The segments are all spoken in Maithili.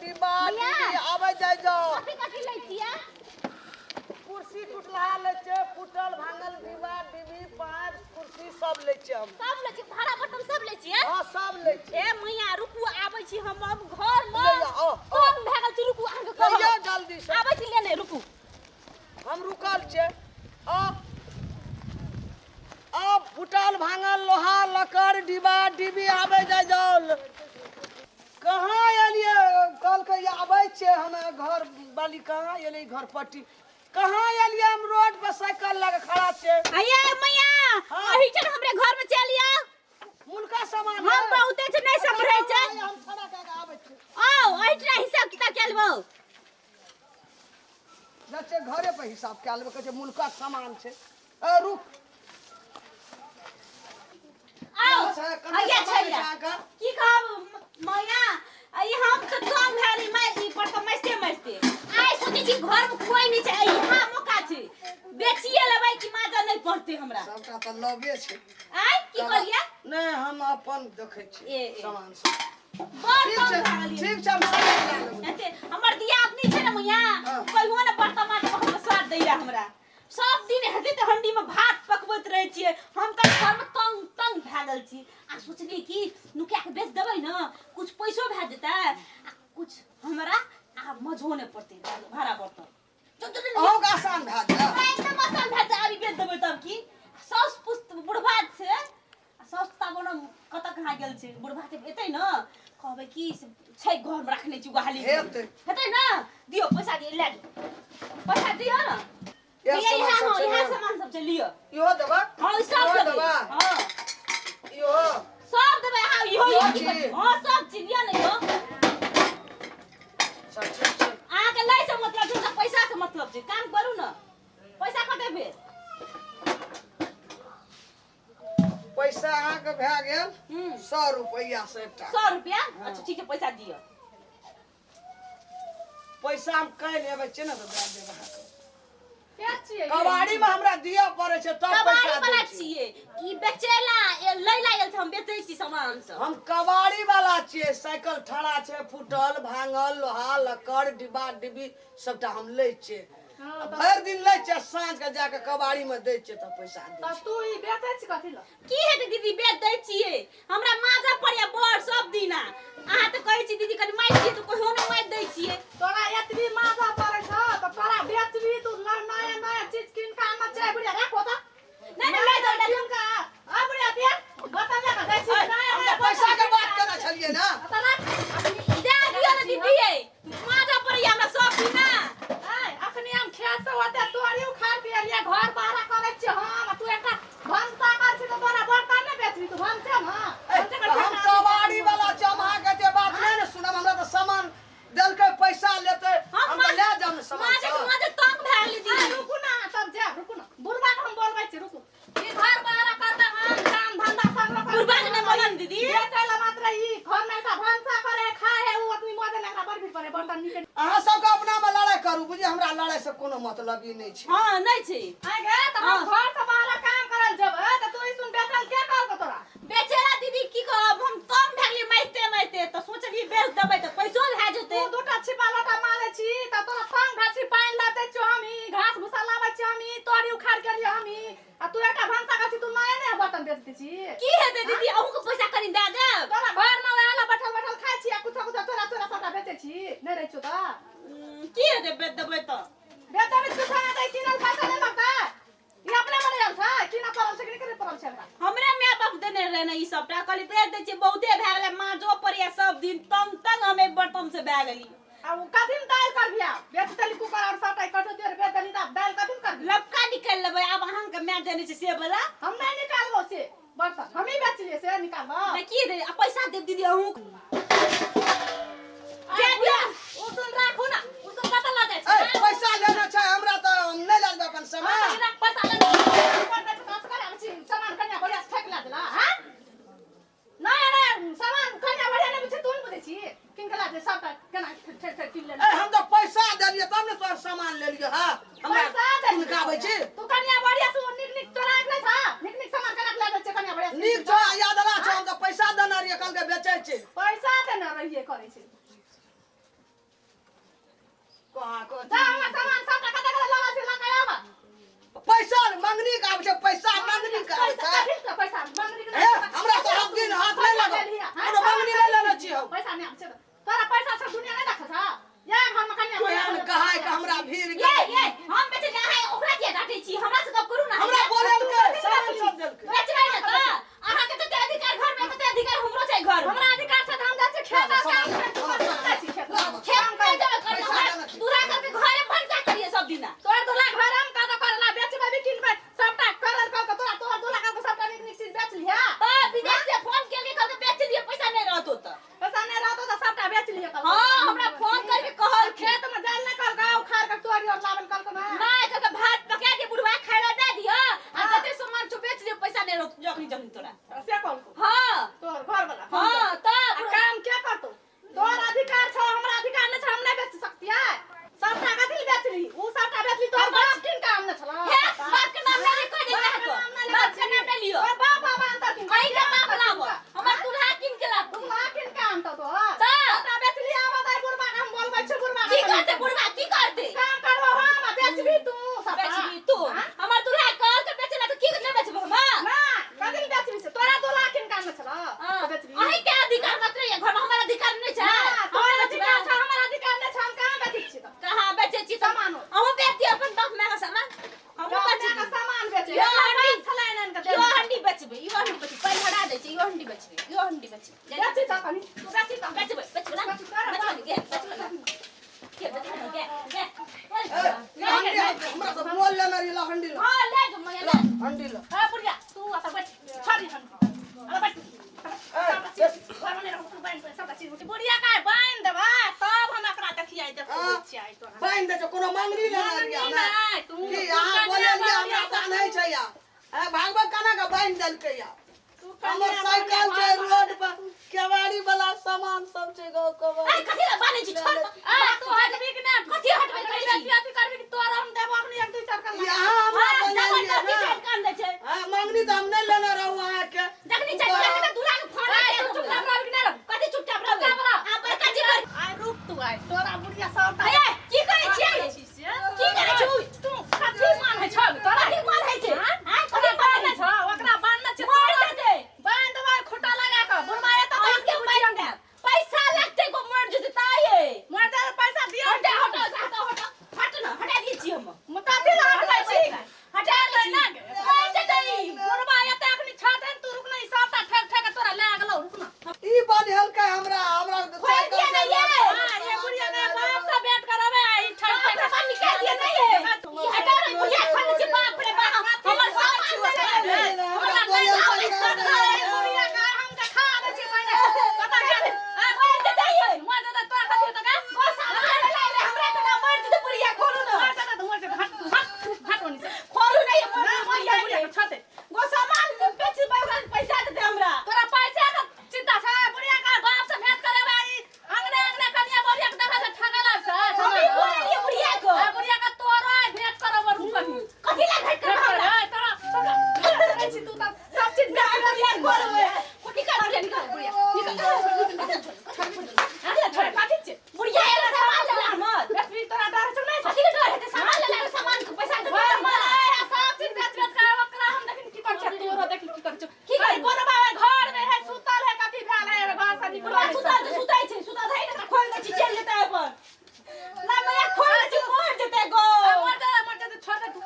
डिब्बा भैया। डिब्बी आबै जाइ जाओ। कथी कथी लै छियै? कुर्सी टुटलहा लै छियै, फूटल भांगल डिब्बा डिब्बी पाइप कुर्सी सब लै छियै हम। सब लै छियै, भाड़ा बर्तन सब लै छियै? हँ, सब लै छियै। ए मैया, रुकू, आबै छी हम अब घर मे। ले जाओ, आओ, आओ। कम भए गेल छै, रुकू, अहाँके ले कहब। जाओ जल्दी से। आबै छी लेने, रुकू। हम रुकल छियै। आ आ फूटल भांगल लोहा लकड़ डिब्बा डिब्बी आबै जाइ जाओ। कहाँ एलियै? कहलकै आबै छियै हमे। घर वाली कहाँ एलै? घर पट्टी कहाँ एलियै? हम रोड पर साइकिल लऽ के खड़ा छियै। अये मैया। हाँ। अही छै हमरे घर में चलि आउ। हुनका सामान हम है। बहुते छै, नहीं सम्हरै छै। हम खड़ा कए के आबै छियै। आउ, एहिठिना हिसाब किताब कए लेबौ। जाइ छियै घरे पर हिसाब कए लेबै। कहै छै मुल्कक सामान छै। ए रुक। आउ। छै, कते अये सामान छै। छै अहाँके? की कहब मैया, ई हम तऽ कम भेली मैं ई पर तऽ मस्ते मस्ते आइ सोचै छी घर में कोई नहीं छै, इहा मौका छै, बेचिए लेबै कि माजा नहीं पड़तै हमरा। सबटा तऽ लबे छै। आइ की कहलियै? नहि, हम अपन देखै ए, छियै ए। सामान सब। बड़ ठीक कम छै। भए गेलियै। ठीक छै, हम सामान लए लेबै। एते हमर दियादनी छै ने मैया। हाँ। कहियो ने बर्तन माजब हम स्वाद दैया हमरा। सब दिन हेतै तऽ हंडी में भात पकबैत रहै छियै। हम तऽ घर में तंग तंग भए गेल छी आ सोचलियै कि नुका के बेच देबै ने, कुछ पैसो भए जेतै आ कुछ हमरा आ मजो नहि पड़तै भाड़ा बर्तन। चल, चल, चल। अहूँके आसान भए जायत। हमरा एकदम आसान भए जेतै, अभी बेच देबै तब की। साउस पुस्त बुढ़बा छै आ साउस तऽ आब ओना कतऽ कहाँ गेल छै। बुढ़बा छै, एतै ने कहबै कि से छै घरमे रखने छी गुहाली। हेतै। हेतै ने? दियौ पैसा, दियौ, लए जाउ, पैसा दियौ ने। इएह भैया, सामान इएह सब हँ, छै इएह ने? सामान सब छै, लिअ। इहो देबै? हँ, ई सब इहो देबै। देबै? हँ। इहो? सब देबै। हँ, इहो। इहो इहो की छी? कहै? हँ, सब चीज लिअ ने, इहो। सब ठीक छै। अहाँके लै से मतलब छै, हमरा पैसा से मतलब छै। काम करू ने, पैसा कते भेल? पैसा अहाँके भए गेल 100 रुपैआ से एकटा। 100 रुपया? अच्छा, ठीक छै, पैसा दिअ। पैसा हम काल्हि अबै छियै ने तऽ दए देब अहाँके। के छियै? कबाड़ी में हमरा दिअ पड़ै छै तब कबाड़ी पैसा वाला दै छियै। छियै कि बेचैला लै ला आयल छै? हम बेचै छी सामान सब। हम कबाड़ी वाला छियै। साइकिल ठड़ा छै, फूटल भांगल लोहा लक्कड़ डिब्बा डिब्बी सबटा हम लै छियै। हँ, तऽ भरि दिन लै छियै, साँझ के जाके कबाड़ी में दै छियै तऽ पैसा दै तऽ छै। तू ई बेचै छी कथी लए? की हेतै दीदी, बेच दै छियै, हमरा माजा पड़ैया बड़ सब दिना। अहाँ तऽ कहै छी दीदी कनि मारि दियै, तऽ कहियो नहि मारि दै छियै। तोरा एतबी माजा पड़ै छौ तऽ तोरा बेचबी तू नया नया चीज कीन कऽ आनऽ छै। बुढ़िया, राखो तऽ। नहि नहि, लए जाउ, लए जाउ। कीन कऽ आ बुढ़िया, दे बर्तन लए कऽ जाइ छी। नया हम नया तऽ पैसा के बर्तन बात करै छलियै ने। तऽ राख। दे दियौ ने दीदी, माजा पड़ैया हमरा सब दिना। ऐ, अखनी हम खेत से ओते तोरी उखाड़ के एलियै, घर बहरा करै छियै हम, आ तू एकटा भनसा कर छी तऽ तोरा बर्तन नहि बेचबी? तू भनसे ने ए, भनसे कर तऽ हम छी। कबाड़ी वाला छी, हम अहाँके एते बात नहि ने सुनब। हमरा तऽ सामान देलकै, पैसा लेतै, हम तऽ लए जायब ने सामान माजे सब। माजे तंग भए गेली आ, दीदी। रुकू ना, तब जायब, रुकू ना, बुढ़बा के हम बोलबै छी, रुकू। ई घर बहरा करबै हम, काम धंधा सब करबै। बुढ़बा के नहि बोलन दीदी। बेचै ला मात्र ई घर में एकटा भनसा करे खाए है, उ आदमी मजे नहि, एकरा बड़ भीड़ पड़े बर्तन नीके। अहाँ सबके अपना में लड़ाई करू, बुझिए, हमरा लड़ाई से कोनो मतलब ही नहि छै। हँ, नहि छै। आइ गे, तऽ हम घर से बाहर काम करल जेबै तऽ तू ई सुन बेचल के कहलको तोरा? बेचेला दीदी, की कहब, हम तंग भए गेलियै मारिते मारिते, तऽ सोचलियै बेच देबै तऽ पैसो भए जेतै। तू दूटा छिपा लोटा मारै छी तऽ तोरा तंग भए छी। पानि ला दै छियौ हमही, घास भूसा लाबै छियै हमही, तोरी उखाड़ के लिए हमही, आ तू एकटा भनसा कर छी, तू नया नया बर्तन बेच दै छी। की हेतै दीदी, अहूँके पैसा कनि दए देब। तोरा घर में वएह बैठल बैठल खाइ छी आ कुछो कुछो चोरा चोरा सबटा बेचै छी, नहि रहै छियौ तऽ। की हेतै बेच देबै तऽ? बेच देबै कुछो नहि दै, किनल पैसा नहि लगतै? ई अपने मने आयल छै, किनऽ पड़ल छै कि नहि? करे पड़ल छै एकरा? हमरे माय बाप देने रहे ने ई सबटा। कहली बेच दै छियै, बहुते भए गेलै, माजो पड़ैया सब दिन, तंग तंग हम एक बर्तन से भए गेली। आ उ कथी में दालि करबिही? आब बेच देली कुकर और सबटा कटो देर बेच देली तऽ आब दालि कथी में करबिही? लपका निकालि लेबै आब, अहाँके माय देने छै से बला। हम नहि निकालबो से बर्तन, हमही बेचलियै से निकालबो? नहि, की हेतै? आ पैसा देब दीदी अहूँ, दे दियौ। उ सुन, राखू ना, उ सुन कतऽ लऽ जाइ ए छै? पैसा लेना छै हमरा तऽ हम नहि लए जेबै अपन हाँ, सामान। तऽ राख पैसा ले ले, पर दै छै तऽ असगर आबै छी, सामान कनिया बढ़िया से फेक लए देला। हाँ, नहि नहि, सामान कनिया बढ़िया नहि बुझै, तू नहि बुझै छी, किन के लए दे सबटा केना ठेर ठेर किन लेने। ए, हम तऽ पैसा देलियै तब ने तोहर सामान लेलियै। हँ, हमरा पैसा देलियै। तुनकाबै छी? तू कनिया बढ़िया से नीक नीक तोरा आँखि नहि छा? नीक नीक सामान केना के लए दै छै कनिया बढ़िया से? नीक छौ, याद अला छौ। हम तऽ पैसा देने रहियै, कहलकै बेचै छी। पैसा देने रहियै, करै छै। अहाँके। जा हमरा सामान सबटा कतऽ कतऽ लगल छै लऽ कऽ आबऽ। पैसा मंगनी के आबै छै, पैसा मंगनी के आबै पैसा छै। कथी के पैसा मंगनी के? हे, हमरा तऽ हक दिन हाथ नहि लागल। कोनो मंगनी नहि लेने छी हम। पैसा नहि आबै छै तऽ। तोरा पैसा सब दुनिया नहि देखै छौ? या घरमे कन्या केहन कहाय के हमरा भीड़ ये गेल। ये हम बेचे जा है, ओकरा किया डांटै छी? हमरा से गप करू ना। हमरा बोलेलकै, सामान सब देलकै। बेचबै ने तऽ अहाँके कते अधिकार घर में, कते अधिकार हमरो छै घर में। हमरा अधिकार छै तऽ हम जाइ छियै खेत आ काम करै छी, जाइ छी खेत। खेत में जेबै करबै, पैसा हमरा देने छी। दूरा करके घरे भनसा करिए सब दिना। तोर दूल्हा घर हम कतऽ करला बेचबै भी किनबै सबटा करल कऽ के तोरा तोहर दूल्हा कऽ के सबटा नीक नीक चीज बेच लिहा। तऽ विदेश से फोन केलकै, कहलकै बेच लिअ, पैसा नहि रहत ओतऽ। पैसा नहि रहतो तऽ सबटा बेच लिहा कहलकै। हाँ, हमरा फोन करके कहलखिन। खेत में जाल नहि कहलकै, उखाड़ के तोड़ी और लाबल कहलकै ना? नहि, कहलकै भात पका के बुढ़वा खाय लए दए दिअ आ जते सामान छौ बेच लिअ, पैसा नहि रहत जखनी जखनी तोरा। से कहलको? हाँ। तोहर घर वाला? हाँ तऽ आ काम के करतो? तोहर अधिकार छौ, हमरा अधिकार नहि छौ, हम नहि बेच सकतियै। सबटा कथी लए बेचली? उ सबटा बेचली, तोहर बाप किन काम नहि छलौ? हे, बाप के नाम नहि कहि दे। बाप के नाम नहि। बाप के नाम नहि लियो। तोहर बाप बाबा अंतर किन? कहीं के बाप लाबो, हमर दूल्हा किन के लाबो। दूल्हा किन के आनतौ तोहर? तऽ सबटा बेचली, आबऽ दे बुढ़बा के, हम बोलबै छियै बुढ़बा के। की करते बुढ़वा, की करते? काम करबो हम आ बेचबी तू सबटा। बेचबी तू। हाँ? हमर दूल्हा कह के बेचला तऽ की नहि बेचबो हम? ना, कथी लए बेचबी से? तोरा दूल्हा किन के आनने छलौ हाँ। तऽ बेचबी? अहीं के अधिकार मात्र ये घर में, हमर अधिकार नहि छै? ना, तोहर हमरा अधिकार बेचबै। छौ, हमर अधिकार नहि छौ, हम कहाँ बेचै छियै तऽ? कहाँ बेचै छी? सामानो। अहूँ बेच दियौ अपन बाप माय के सामान, हमहूँ बाप बेच माय के दियौ। सामान बेचै। यो एकरा हंडी। बाप छलै आनि आनि कऽ यो देने। हंडी बेचबै, यो हंडी बेचबै, पानि हटा दै छै। यो हंडी बेचबै, यो हंडी बेचबै। बेची तऽ कनी, तू बेची तऽ। बेचबै, बेचबै ना, बेचबै ने, गे बेचबै ना, गे बेचबै ने, गे गे। ए, ई हंडी हमरा सब मोल लेने रही, ला हंडी ला। हाँ, ले जो मैं ला ले। हंडी ला। ए बुढ़िया, तू एतऽ बैठ, छोड़ ई हंडी। अरे बैठ। ए, घरमे नहि रहू, तू बान्हि दे सबटा चीज। बुढ़िया के बान्हि देबै तब हम एकरा देखियै, देखबै हाँ। छियै तोरा। बान्हि दै छै, कोनो मंगनी लेने रही मंगनी हमरा? नहि, तू की तू अहाँ कन्या बोललियै हमरा बढ़िया बान्है छै या? ए, भागबै केना के बान्हि देलकै या? तू हमर कन्या साइकिल बढ़िया छै, रोड पर केवाड़ी वाला सामान सब छै गौ अरे कबाड़ी। कथी लए बान्है छी? छोड़। ए, तू हटबी कि नहि? कथी हटबै कहै छी? बेसी अथी करबी कि तोरा हम देबो अखनी एक दू चटका ई लगा। अहाँ हमरा हाँ, बोललियै जबरदस्ती ने? चारि कान दै छै। हाँ, मंगनी तऽ हम नहि लेने रहू अहाँके। जखनी चारि कान तऽ दूल्हा के फोन ए, आयल। तू चुपचाप रहबी कि नहि रहबी? कथी चुपचाप रहबै? चुपचाप रह। आ बड़का जी बड़ आइ रुक तू, आइ तोरा बुढ़िया सबटा हे, की करै छियै? की करै छी? तू कथी मानै छौ तोरा? कथी मानै छै? हाँ? आँय, ओकरा कथी मानै बान्हने छै? छौ, ओकरा बान्हने छै। मर तोरा जेतै। बान्हि देबै खूंटा लगा कऽ, बुढ़बा एतऽ तऽ अहाँके बान्हि देब, पैसा लगतै गो, मर जेतै ताये। मर जाए पैसा दिअ। हटा, हटा, हटा, हटा, हट न, हटा दै छी हम। कथी लए हटबै छी? हटा दै छी। ना। मर जेतै ई। बुढ़बा एतऽ अखनी छथि, तू रुक ने, ई सबटा ठेक ठेक के तोरा लए गेलौ, रुक ने। ई बान्हलकै हमरा, हमरा खोलि दिअ ने ये। हाँ, ये बुढ़िया के बाप से भेंट करबै आ ई ठेक बाप ठेक रे बाप, निकालि दिअ ने ये। ई हटा रे, बुढ़िया खोलने छी, बाप रे बाप, हमर सामान देने रहै। हमरा हमरा नहि बोललकै सामान ने। देने। बुढ़िया के हम देखा दै छियै पहिने। कतऽ गेल? आ, मर जेतै ये। मर जेतै तोरा कथी हेतौ गे? ओ सामान लेने रहै, हमरा तऽ ना मर जेतै बुढ़िया, खोलू ने। मर जेतै तऽ मर जेतै, हट तू, हट तू, हट ओनी से। खोलू ने ये, मर ना, जेतै मर बुढ़िया। बुढ़िया के छते। गो सामान बेचबै, ओकरा पैसा देतै हमरा। तोरा पैसा के चिंता छै? बुढ़िया के बाप से भेंट करेबै, ई अंगने अंगने कनिया बुढ़िया के देखै छै ठगे लाग छै। हम ई बोललियै बुढ़िया के। आ बुढ़िया के तोरा भेंट करब रुक कहीं। कथी लए भेंट भेंट करब हमरा? करबै तोरा सबटा करै छी तू तऽ सब चीज ना, बेच बुढ़िया बेच करबै। निकाल बुढ़िया, निकाल बुढ़िया, निकाल, निकाल, छोड़ छोड़, कथी छै? बुढ़िया एगो सामान लेला हमर। बेचबी तोरा डर छौ नहि? कथी के डर हेतै? सामान लेला, सामान के पैसा देतै घर हमरा। में आ सब चीज बेच बेच के ओकरा हम देखिन की कर छै, तोरो देखिन की कर छै। की अरे करी? बोलबा घर में है, सुतल है, कथी भेल है, घर से निकल। बुढ़वा सुतल छै, सुतै छै, सुतल है ने, खोल दै छी, चलि जेतै अपन। ला मैया, खोल दै छी, मर जेतै गो। मर जा, मर जा, छोड़ दे तू।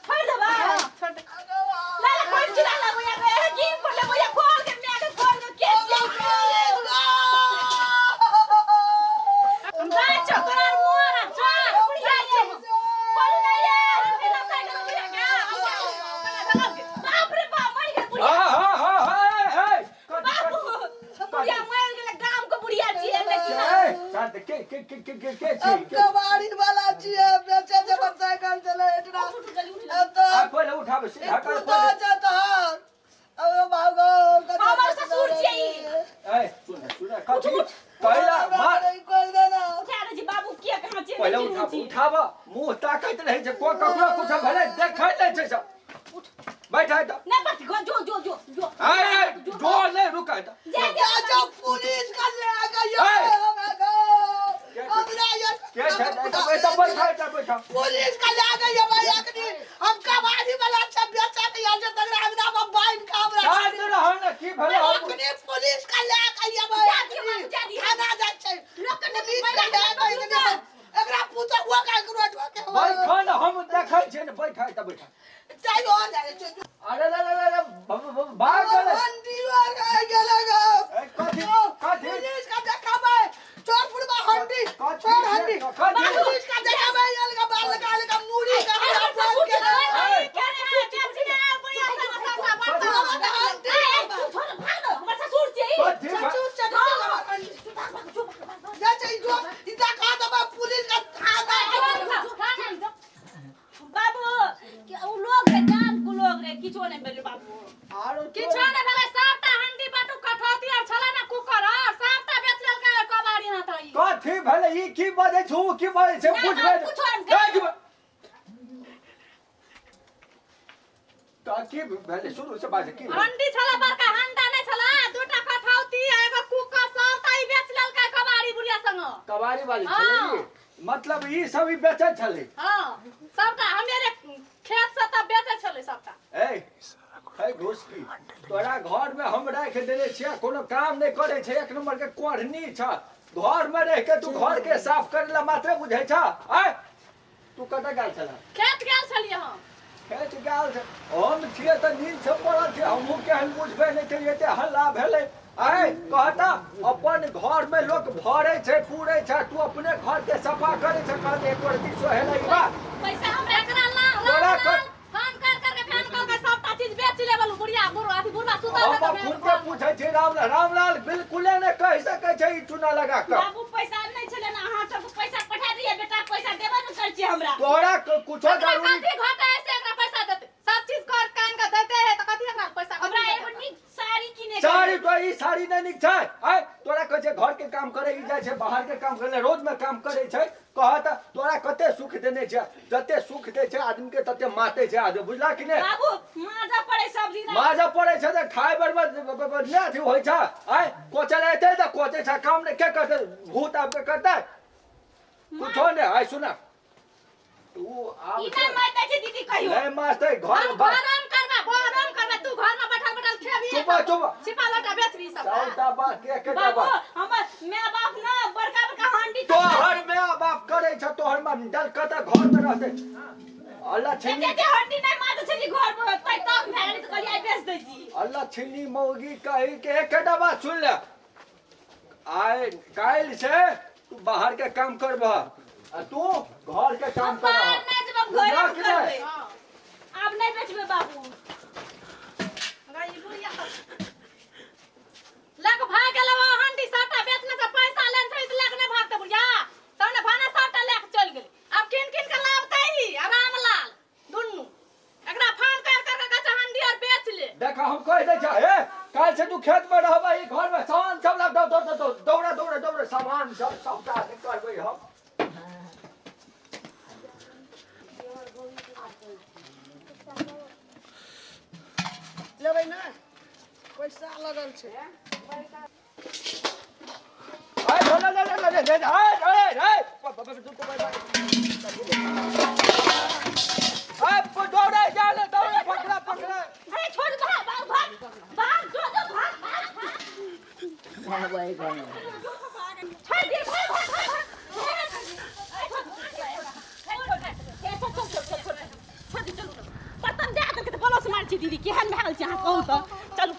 छोड़ि देबै? हाँ, छोड़ दे। ला ला, खोल छी, ला ला मैया गे, गिर पड़लै मैया, खोल के मैया के, खोल के के छियै? हम जाइ छौ तोरा आर मोर आ चल बुढ़िया ये, खोलू ने ये, भेला साइकिल बुढ़िया के बाप रे बाप, मरि गेल बुढ़िया। हाँ हाँ हाँ हाँ ए, ए, बाबू, बुढ़िया मरि गेलै, गाम के बुढ़िया छियै, लेकिन ए, शांत, के के के के के के छी अब कबाड़ी वाला छियै, बेचे छै मोटरसाइकिल चले एतना। अब तऽ आ पहिले उठाबै सीधा कर कुत्ता पहिले। छै तोहर। अब भागो। हमर ससुर छियै ई। ए, सुन सुन, कथी पहिला मार। खोल देना। उठा दै छी बाबू, किया कहाँ छियै? पहिले नहि उठाब, चिन्है छी। उठाब, मुंह ताकैत रहै छै, को ककरो कुछ भेलै देखै नहि छै सब। बैठ है तऽ। नहि बैठ गो, जो जो जो जो। ए ए, जो नहि, रुक है तऽ। जा जा जा जा, पुलिस का ले आ गई। ए! हमरा ये के बैठ बैठ बैठ बैठ। पुलिस का ले गई है भाई अखनी। हम कबाड़ी वाला सब बेचा नहीं आज तक अंगना में बाइन का हमरा। शांत रह न, की भेलै? हम अखनी पुलिस का ले गई है भाई जा दिए अखनी। बाबू, जा दिए। थाना जाइ छै। लोक के पुलिस का ले गई अखनी। एकरा पूछा हुआ का एकरो ढोके। बैठ न, हम देखै छियै ने, बैठ तऽ बैठ। चाहियो जाइ छै। अरे रे रे रे, भाग गेलै। हंडी आ गेलै गो। ए, कथी कथी? पुलिस का देखाबै चोर पुरबा हंडी। कथी? चोर हंडी। कथी? पुलिस का देखाबै अलगा बाल लगा अलगा मुड़ी का हमरा बोल के। कथी? ससुर से जा छै जो ई देखा देबै पुलिस का थाना। बाबू के उ लोग रे गाम के लोग रे, किछो नहि भेलै बाबू। आरो? किछो नहि भेलै, सबटा हंडी बाटू कठौती आर छलै ने, कुकर आर सबटा बेच लेलकै कबाड़ी हाथ ई। कथी भेलै? ई की बजै छौ, उ की बजै छै? नहि, बुझबै बाबू, कुछो नहि। नहि। तऽ की भेलै? शुरू से बाज, की भेलै? हंडी छलै, बड़का हंडा नहि छलै, दूटा कठौती आ एगो कुकर सबटा ई बेच लेलकै कबाड़ी बुढ़िया संग। कबाड़ी वाली हाँ। छलै ई? मतलब ई सब ई बेचै छलै? हँ, सबटा हमेरे खेत से तऽ बेचै छलै सबटा। ए हे घुसकी, तोरा घर में हम राखि देने छियै, कोनो काम नहि करै छै, एक नंबर के कोढ़नी छ। घर में रहि के तू घर के साफ करे ला मात्रे बुझै छ? आय, तू कतऽ गेल छलह? खेत गेल छलियै हम। खेत गेल छ? हम छियै तऽ नींद से पड़ल छियै, हमहूँ केहन बुझबे नहि केलियै, एते हल्ला भेलै। आय कहता, अपन घर में लोक भरै छै पूरै छै, तू अपने घर के सफा करै छै, कहते एको रत्ती सोहेलै बा। पैसा हमरा एकरा ला तोरा ला फोन कर कर के फोन कर के सबटा चीज बेच लेबल बुढ़िया बुढ़ अथी बुढ़वा सुतल हम रहै खुद के पूछै छी, रामलाल, रामलाल बिल्कुले नहि कहि सकै छै ई चूना लगा कऽ। बाबू, पैसा नहि छलै ने, अहाँ सबके पैसा पठा दियै। बेटा, पैसा देबे ने करै छियै हमरा। तोरा कुछो एकरा जरूरी कथी घटे है से एकरा पैसा देते? सब चीज कर कान के देते है तऽ कथी एकरा पैसा? हमरा कथी एगो देतै? नीक साड़ी किने के। साड़ी तो ई साड़ी नहि नीक छै। आय, तोरा कहै छै घर के काम करे, ई जाइ छै बाहर के काम करे, रोज में काम करे छै। कहत तोरा कते सुख देने छै। जते सुख दै छै आदमी के तते माते छै आदमी, बुझला कि नहि? बाबू, माजा पड़े सब दिन। माजा पड़ै छै तऽ खाय बेर में नहि अथी होइ छै। आय, कोचल एतै तऽ कोचै छै, काम नहि के करतै? भूत आबि के करतै? कुछो नहि। आय सुना, तू आब ई नहि मारि दै छै दीदी कहियो। नहि मारतै घर। हम घरम करबा, घरम करबा, तू घर में बैठल बैठल खेबी। चुप चुप। छिपा लोटा बेचबी सब। सबटा बात के एकेटा बाबू, बात। हमर माय बाप न बड़का बड़का हांडी। तोहर माय बाप करै छ, तोहर माय डल कतऽ घर में रहतै? अल्लाह छिन्नी। एते हांडी नहि मारै छली घर पर, तै तंग भए गेली तऽ कहलियै आइ बेच दै छी। अल्लाह छिन्नी मौगी कही के, एकेटा बात सुन ले, आइ काल्हि से तू बाहर के काम करबह आ तू घर के काम हम बाहर करबह। नहि जेबै, हम घरे बुझलह मे कि नहि? करबै। आब नहि बेचबै बाबू। गई बुढ़िया लग भाग गेल। हंडी सबटा बेचने से पैसा लेने छै तऽ लग नहि भागतै बुढ़िया? तब ने भाने सबटा लए के चलि गेलै। आब किन किन के लाबतै ई आ रामलाल दुनू एकरा फोन कर कर के कहै छै हंडी आर बेच ले। देखा, हम कहि दै छ, हे, काल्हि से तू खेत में रहबह, ई घर में सामान सब ला दौड़ दौड़ दौड़ दौड़ा दौड़ा दौड़ा, सामान सब सबटा करबै हम। लेबै ने, पैसा लगल छै। आय ले ले ले ले ले, आय अरे रे, आय दौड़े जा ले, दौड़े, पकड़ा पकड़ा। अरे छोड़, भाग भाग भाग भाग, जो जो, भाग भाग भाग, छोड़ दे, भाग भाग भाग भाग। छोड़ दे, चलू। बर्तन दए देलकै तऽ गलो से मारै छी दीदी, केहन भए गेल छै अहाँ कहू तऽ? चलू।